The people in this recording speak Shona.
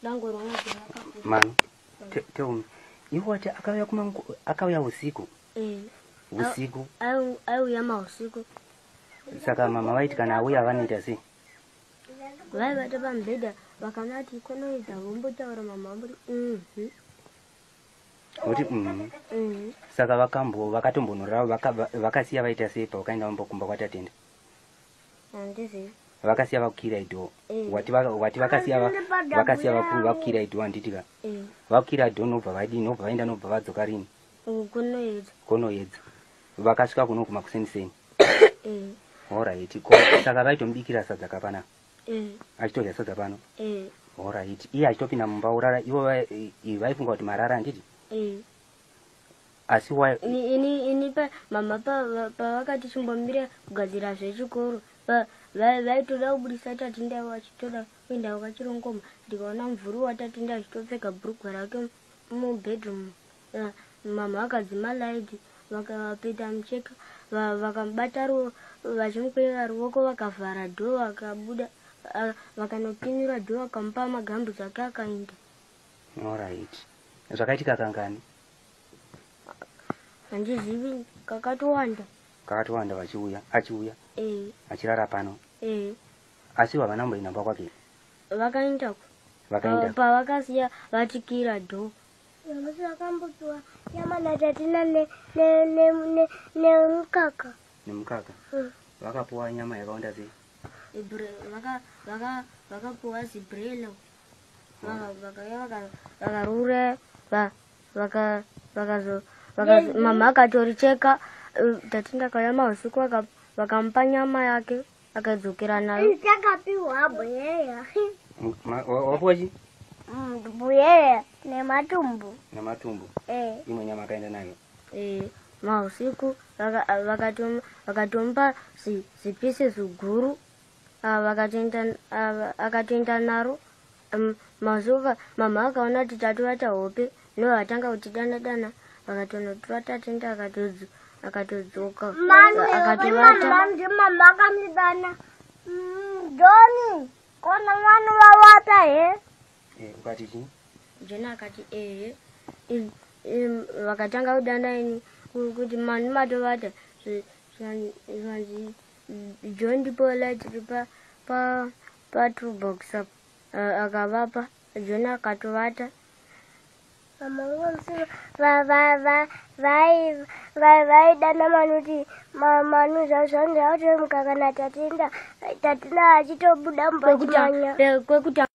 Dangorona kuti Manu, tell me. Iwe wati akauya akauya usiku. Usiku. Aiuya mausiku. Saka mama vaiti kana auya vanoita sei? Vaivata pamubhedha, vakanati konoedza vombotaura, mama vamboti mhm. Kuti Saka vakatombonorara, vakasiya vaita sei pavakaenda vambokumba kwaTatenda? Handizivi. Vakasiya vakukira idoor. Wati vakasiya vakukira idoor, handiti ka? Vakukira door, nobva vadii? Nobva vaenda, nobva vadzoka rini? Kunoedza. Konoedza. Vakasvika kuno kumakuseniseni? Alright. Saka vaitomubikira sadza kapana? Achitodya sadza pano? Alright. Iye achitopinda mumba urara, ivo vaifunga kuti marara, handiti? Asi Ini mama pavakati chimbomira kugadzira zvechikoro, vaitoda kubudisa Tatinda, vachitoda kuenda kwachirongoma, ndikaona mvuri waTatinda achitopfeka bhurugwa rake mubedroom. Mama vakadzima light, vakapeta mucheka, vakamubata, vachimukweva ruoko, vakavhara door, vakabuda, vakanokinyura door, vakamupa magambutsi ake, akaenda. Alright. Zvakaitika kangani? Handizivi, kakatowanda. Kakatowanda vachiuya, achiuya? Achirara pano? Eh. Asi havana kumboenda kumba kwake? Vakaendako. Vakaenda. Pavakasiya vatikira door. Vamusi vakambopiwa nyama naTatina nemukaka. Nemukaka? Vakapuwa nyama yakawanda sei? Vakapuwa zibrela, vakauya, vakarura, mama akatoricheka. Tatinda akauya mausiku, vakamupa nyama yake, akadzokera nayo. Takapiwa bhuyeya. Wapuwa chi? Bhuyeya nematumbu. Nematumbu? Eh. Imwe nyama akaenda nayo? Mausiku vakatomupa zipisi ziguru, akatoenda naro. Mausiku mama akaona kuti tatovata hope, novatanga kutidana dana, vakatonotora Tatenda, akatodzoka, akatovata. Mama akamudana, "Joni, kona vanhu vavata he?" Ukati chii? Joni akati ehe. Vakatanga kudana ini kuti mani matovata. Zvanzi, "John, ndipo light pa toolbox apo." Akavapa, John akatovata. Mama vaidana Manu kuti, "Manu, zvanzi autoe mukaka naTatinda." Tatinda achitobuda mumba achimanya. Kwekuta.